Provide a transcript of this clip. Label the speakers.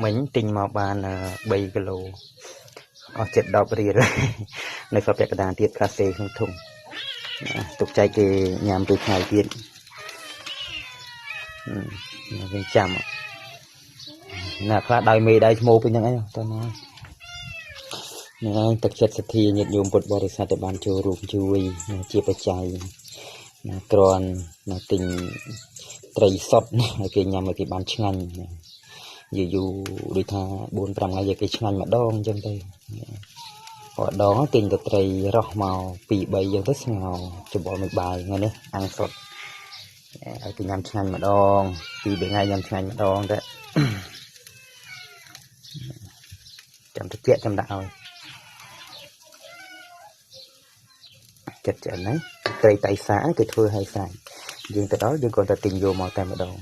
Speaker 1: មិញទិញមកបាន3គីឡូអស់ចិត្ត10រៀលនៅសល់ពាក់កណ្ដាលទៀតកាសេក្នុងធុងទុកចែកគេញ៉ាំពេលថ្ងៃទៀតគេចាំណាខ្លះដៃមេដៃឈ្មោះពេញហ្នឹងអីតើណានេះឯងទឹកចិត្តសទ្ធាញាតិញោមពុទ្ធបរិស័ទដែលបានចូលរួមជួយជាបច្ច័យណាក្រាន់ណាទិញត្រីសុទ្ធឲ្យគេញ៉ាំឲ្យគេបានឆ្ងាញ់យូរយូរដូចថា4 5ថ្ងៃគេឆ្ងាញ់ម្ដងអញ្ចឹងទៅម្ដងទិញតែត្រីរស់មក2 3អញ្ចឹងទៅស្ងោច្របល់មួយបាយថ្ងៃនេះអាំងសុទ្ធឲ្យគេញ៉ាំឆ្ងាញ់ម្ដង2 3ថ្ងៃញ៉ាំឆ្ងាញ់ម្ដងតែចាំតិចចាំដាក់ឲ្យចិត្តឆ្អិនហ្នឹងត្រីតៃសាគេធ្វើឲ្យសាច់យើងទៅដល់យើងគ្រាន់តែទិញយកមកតែម្ដង